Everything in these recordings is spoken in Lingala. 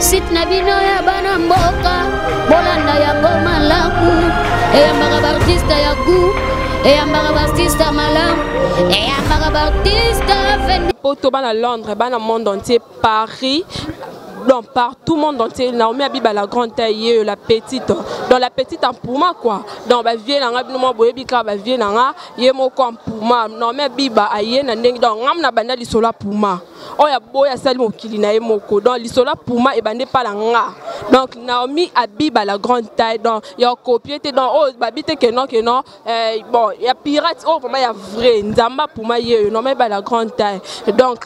Site na bino ya bana mboka, bolanda yango malamu. Eyambaka baartiste ya gout, eyambaka baartiste ya malamu, eyambaka baartiste ya Poto, bana Londres, bana monde entier, Paris, donc partout monde entier. Naomi Abiba la grande taille, la petite, donc la petite en Puma quoi. Donc ba vie nanga bino mo boyebi ka ba vie nanga ye moko en Puma. Naomi Abiba aye na ndenge donc ngam na banda lisolo ya Puma. Oyo aboya asali mokili na ye moko. Donc lisolo ya Puma ebande pa na nga. Donc Naomi Abiba la grande taille, donc ya copier te, donc oyo babi te que non que non, bon ya pirate oyo vraiment ya vrai nzamba Puma ye Naomi Abiba la grande taille. Donc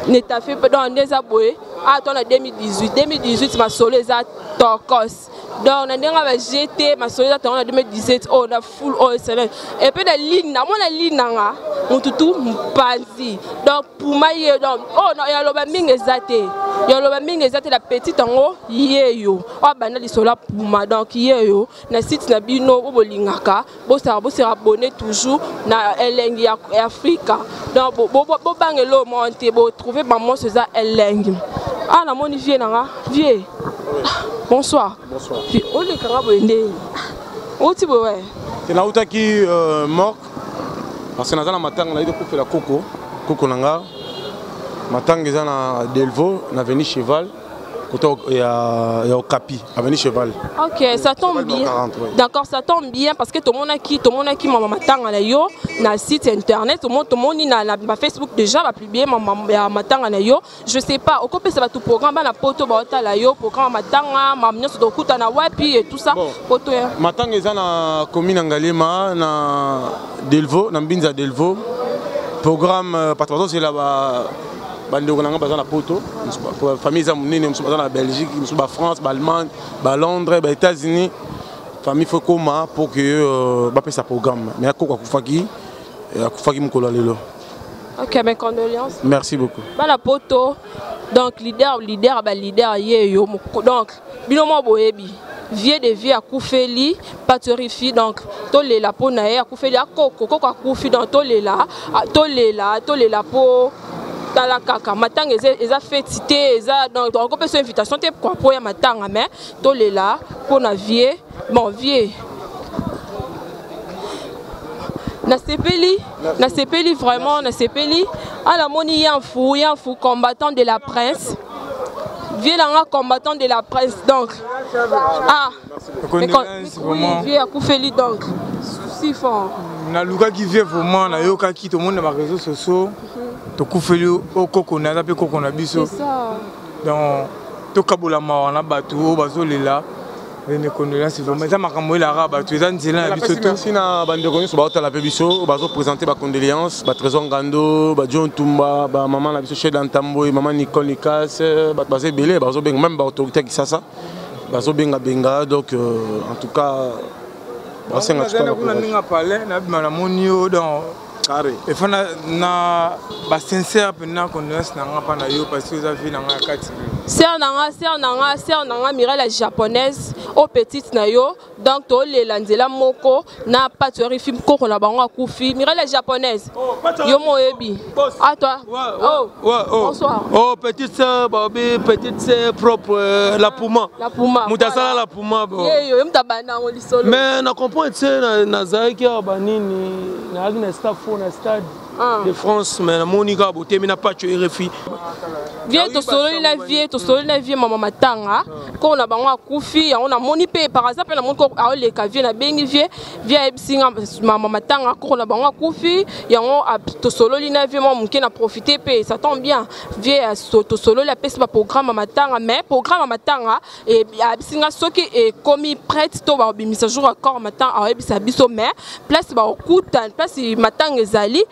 ne t'a fait pas, donc ndeza boye ah toi na 2018, 2018 masolo eza tokos. Donc na ndenge ba GT masolo eza tongo na 2017 oh na full oh excellent. Et puis na ligne na mona ligne nanga mututu mpanzi. Donc Puma ye donc oh na ya loba mingi eza te. Ya loba mingi eza te la petite ngo yeyo. Oh banda lisola Puma donc yeyo na site na bino bo bolingaka bosaka bosaka abonné toujours na elengi ya Afrika. Donc bo bo bo bangelo monte bo trouver ba monstre eza elengi. Ah na moni vie nanga vie. Bonsoir. Bonsoir. Vie olekanga boye nde. Oti boye ouais. Te nautaki morgue parce que naza na matanga nayi kokufela koko koko na nga matanga eza na Delvaux na avenue Cheval côté ya Okapi avenue Cheval. Ok, ça tombe Cheval bien. 40, ouais. D'accord, ça tombe bien parce que tout le monde qui tout le monde qui mama matanga na yo na site internet, tout le monde na na ba Facebook déjà va publier mama ya matanga na yo. Je sais pas, okopesa ba tout programme ba na poto ba otala yo programme matanga, ma nyonso tokuta na wapi et tout ça. Bon. Poto ya. Matanga eza na commune ya Ngaliema na Delvaux, na Mbinza Delvaux. Programme parce que bazozela ba bandeko na nga baza na poto, famille eza monene, mosusu baza na Belgique, mosusu ba France, ba Allemagne, ba Londres, ba États-Unis. Famille faut koma pour que bapesa programme. Mais akoko akufaki, akufaki mokolo ya lelo. Ok, mes condoléances. Merci beaucoup. Bana poto, donc leader, leader, ba leader ye yo. Donc bino mo boyebi. Vieux de vie akufeli, patorifi, donc tolela po na ye akufeli akoko, koko akufi, donc tolela, tolela, tolela po tala kaka matanga eza, eza fête te, eza donc on peut invitation te quoi po ya matanga mais tolela po na vieux, bon vieux. Nasepeli, nasepeli vraiment, nasepeli. Ala moni yanfu, yanfu combattant de la presse. Vieux nanga combattant de la presse donc. Ah. Condoléances vraiment. Vieux akufeli donc. Souci fort. Nalukaki vieux vraiment, nayokaki tout le monde na ba réseaux sociaux. Tokufeli okoko na pe koko na biso. C'est ça. Donc tokabola mawa na bato oyo bazolela. Mes condoléances vraiment. Eza makambo elaka bato, eza nzela na biso to. Merci na bandeko nyonso baotala pe biso, bazo présenter ba condoléances, ba Trésor Ngando, ba John Tumba, ba maman na biso Sheda Ntambwe, maman Nicole Nikas, bato baza ebele, bazo benga même ba autorité ya Kinshasa, bazo benga benga donc en tout cas basenga Nazali tuka kuna na ndenge ya palais, nabima na moni yo donc carré. Et fana na ba sincère pena condoléances na nga pa na yo parce que oza vie na nga ya kati. Sœur na nga, sœur na nga, sœur na nga Mireille la japonaise au petite na yo donc to lela nzela moko na patueri film koko na bango akufi Mireille la japonaise. Oh, Patrick. Yo moyebi. Boss. Ah toi. Ouais, ouais. Oh. Ouais, oh. Bonsoir. Oh petite sœur Bobby, petite sœur propre la Puma. La Puma. Mutasala la Puma bon. Ye yo mtabana ngo lisolo. Mais na comprendre tu sais na nazaki ya banini na na staff na stade. Ah. De France, mais Monica Botemi na Pacho RFI. Viens to solo la vie, to solo la vie maman matanga. Quand on a bango akufi, on a moni pe par exemple na moni ko a le ka vie na bengi vie, vie ebsinga maman matanga ko on a bango akufi, yango to solo la vie moi muke na profiter pe ça tombe bien. Vie to solo la pesa programme matanga mais programme matanga et absinga soki e komi prête to ba bimisa jour accord matin a ebisa biso mais place ba okuta place matanga ezali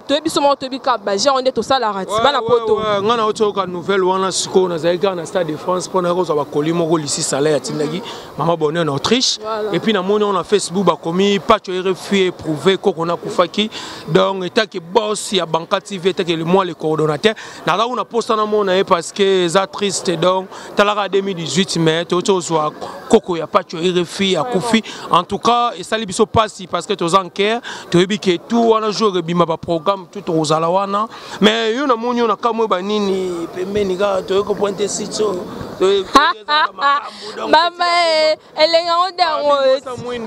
to biso mo to bika ba genre nde to sala rati bana poto. Ouais, nga na otoka nouvelle wana siko na zali na Stade de France pona ko ba koli moko lisi salaire atindaki mama Bonheur en Autriche. Voilà. Et puis na moni on na Facebook ba komi Pacho RFI éprouvé koko na kufaki donc état que boss ya Banca TV état que le moi le coordonnateur na za una posta na mona ye parce que za triste donc talaka 2018 mais to to zwa koko ya Pacho RFI ya kufi en tout cas esali biso pasi parce que toza en cœur toyebi ke tout wana jour ebima ba programme tout tozala wana mais yo na moni yo na kamwe ba nini pembeni kaka toyeko pointe site oyo. Mama eh, elengi yango nde yango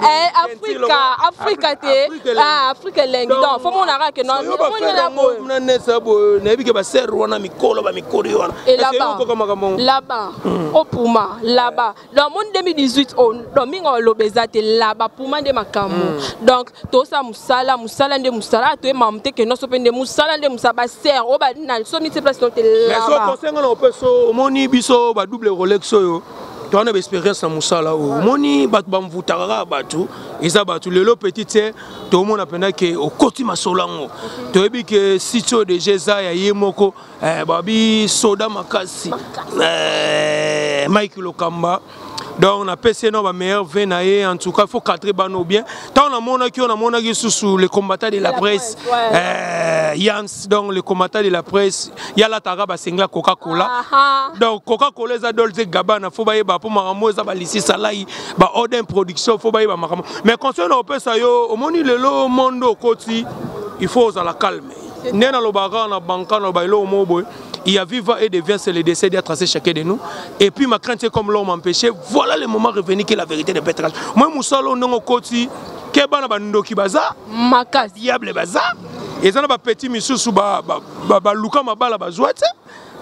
eh, Afrika, Afrika te. Ah, Afrika elengi. Donc faut mona kaka ke non. Nesa boye nayebi ke basere wana mikolo bamikolo wana. Et là-bas, là-bas, au Puma, là-bas. Donc mon 2018 oh, donc mingi oloba eza te là-bas Puma nde makambo. Donc tosala mosala, mosala nde mosala, toyemaka te ke nyonso mpe nde mosala nde mosala basere oyo na somi te place no te là-bas. Mais so conseil nga na opesa, omoni biso ba double Rolex oyo towana ba expérience na mosala oyo, omoni bato bamvutaka kaka bato, eza bato lelo petit te, tomona mpenza ke okoti masolo yango, toyebi ke site oyo deja eza ya ye moko, babi soda makasi Mike Lokamba. Donc napesi ye no bameilleur vœux na ye. En tout cas, faut cadrer bano bien. Ntango namonaki oyo, namonaki susu le combattant de la presse Yams. Donc le combattant de la presse ye alataka basengla Coca Cola. Donc Coca Cola eza Dolce Gabbana, faut bayeba mpo makambo eza balisi salai ba Odin Production, faut bayeba makambo. Mais conseil na opesa yo, omoni lelo monde okoti, il faut ozala calme. Nde nalobaka na banka na eloko moko boye: il y a vivant et devient, c'est le décès a tracé chacun de nous. Et puis ma crainte, c'est comme l'homme empêché. Voilà le moment revenu que la vérité ne peut être. Moi, mosala ndongo koti, ke bana bandoki baza, makasi, diable baza. Eza na bapetit misusu baluka mabala bazwa te,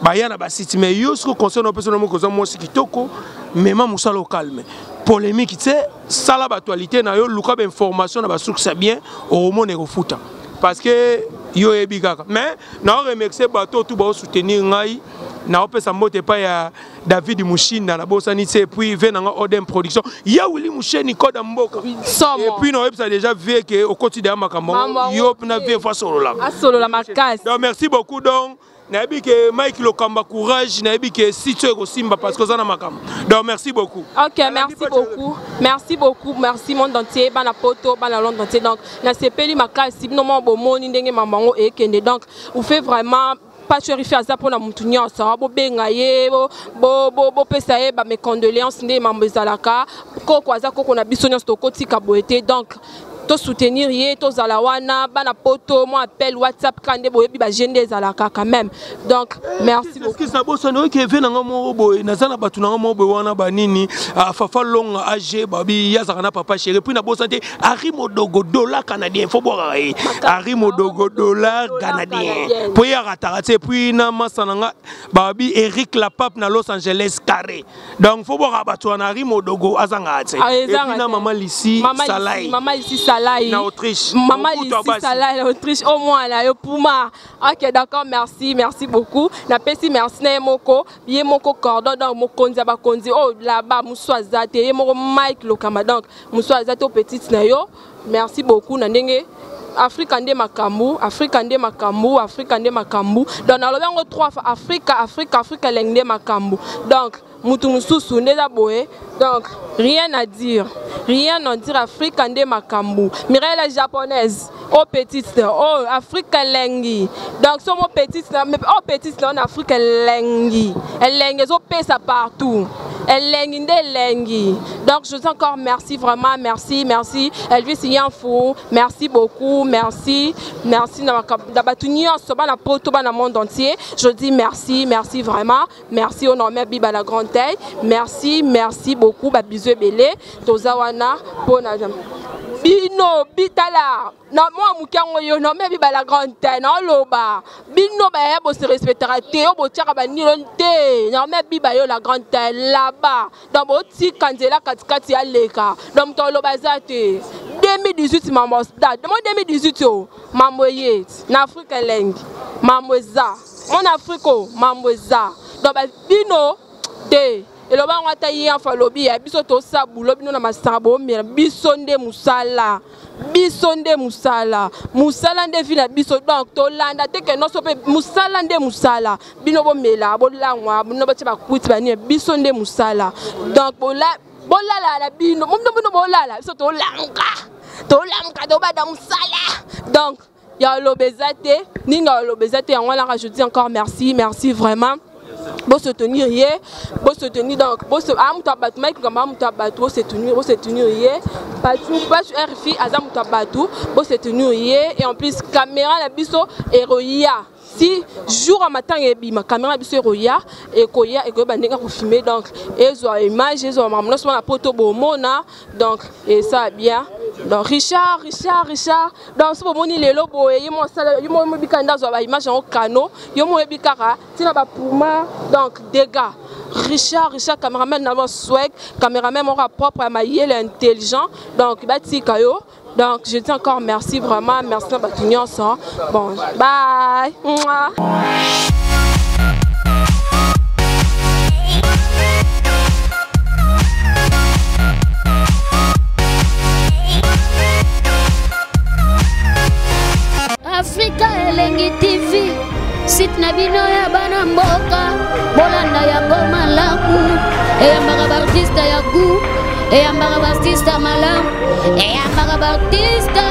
baya na basite. Mais yo soki conseil na opesa na moko, oza mwasi kitoko, mema mosala au calme, polémique te, sala baactualité na yo, luka bainformation na basource ya bien, okomona ekofuta, parce que yo oyebi kaka. Mais naoremercie bato oyo tu baosoutenir ngai, naopesa mbote epai ya David Mushinda, nabosani te, et puis ve nanga Odem Production ya Willi Musheni koda mboka. Somo. Et puis naoyebisa déjà vie ke okoti deya makambo Mambo yo na vie fo asololaka. Asolola makasi. Donc merci beaucoup. Donc nayebi ke Mike Lokamba, courage, nayebi ke site oyo ekosimba parce que oza na makambo. Donc merci beaucoup. Ok, merci beaucoup. Merci beaucoup. Merci monde entier, bana poto, bana monde entier. Donc, na sepeli makasi, bino mo bomoni ndenge mamango ekende. Donc, vous fait vraiment pas sherifi aza mpona mutu nyonso, bobenga ye, bopesa ye bames condoléances nde mambo ezalaka. Koko aza koko na biso nyonso, tokotika boye te. Donc tosoutenir ye, tozala wana bana poto, mwa appel WhatsApp ka nde boyebi baje nde ezalaka quand même. Donc merci beaucoup. Excuse, nabosani, oyoki eve nanga moko boye, naza na bato nanga moko boye wana banini, Fafa Longa ag babi ye azalaka na papa chéri. Puis nabosani te Ari Modogo, dollar canadien, fo bwakaka ye Ari Modogo, dollar canadien, mpo ye akataka te. Puis na masa na nga babi Eric Lapape na Los Angeles carré. Donc fo bwakaka bato wana, Ari Modogo azangaka te. Ah, et puis ezanga na te. Mama Lisi Mama Salai. Lisi, Mama Lisi Salai. Na Autriche. Mama Mobutu Lisi Abasi. Salai na Autriche. Au moins là yo Puma. Ok, d'accord, merci, merci beaucoup. Napesi merci na ye moko, ye moko cordon, donc mokonzi ya bakonzi oh là-bas mosu aza te, ye moko Mike Lokamba. Donc mosu aza te petite na yo. Merci beaucoup na ndenge Afrika nde makambo, Afrika nde makambo, Afrika nde makambo. Donc nalobi yango trois fois: Afrika, Afrika, Afrika elengi nde makambo. Donc mutu mosusu nde eza boye. Donc rien à dire, rien à dire, Afrika nde makambo. Mireille la japonaise, oh petite, oh Afrika elengi. Donc so mo petite na oh petite na na Afrika elengi, elengi ezopesa partout, elengi nde elengi. Donc je dis encore merci, vraiment merci, merci Elvis Yanfou, merci beaucoup, merci, merci na bato nyonso, bana poto, bana monde entier, je dis merci, merci vraiment, merci au Norme Biba la grande taille, merci, merci beaucoup, babisous ebele, toza wana mpona bino bitala na mwa moke yango yo Norme Biba la grande taille. Naoloba bino baya bose respectaka te, oyo botiaka banino te. Norme Biba yo la grande taille là-bas. Donc botika nzela katikati ya leka. Donc moto aloba aza te. 2018 mambo mo 2018 o mambo eye na Afrika elengi, mambo eza mo na Afrika o mambo eza. Donc bino te eloba yango ata ye afa alobi ya biso tosabulo bino na masanga bomela biso nde mosala, biso nde mosala, mosala nde vi na biso. Donc tolanda te ke nyonso mpe mosala nde mosala. Bino bomela, bolangwa, bino botia bakwiti banini, biso nde mosala. Donc bolala na bino, bino bino bolala, biso tolamuka, tolamuka, tobanda mosala. Donc ya oloba eza te, ninga oloba eza te. Yango wana je dis encore merci, merci vraiment. Bosoutenir ye, bosoutenir. Donc ah, moto ya bato Mike Kamba, moto ya bato, bosoutenir, bosoutenir ye. Pachu, Pachu RFI aza moto ya bato, bosoutenir ye. Et en plus caméra na biso eroya. ti jour ya matanga ebima, caméra na biso ekoya, ekoya, ekoyeba ndenge akofilme. Donc ezwa image, ezwa makambo nyonso wana po to bomona. Donc esa bien. Donc Richard, Richard, Richard, donc so bomoni lelo boye, ye mo asala, ye mo moyebi nde azwa baimage yango kano, yo mo oyebi kaka ntina bapuma. Donc dégâts, Richard, Richard, cameraman na swag, cameraman moko propre, ya mayele, intelligent. Donc batika yo. Donc je dis encore merci, vraiment merci na bato nyonso. Bon, bye. Mouah. Afrika Elengi TV, site na bino ya bana mboka, bolanda yango malamu. Eyambaka baartiste ya gout, eyambaka baartiste malamu, eyambaka baartiste.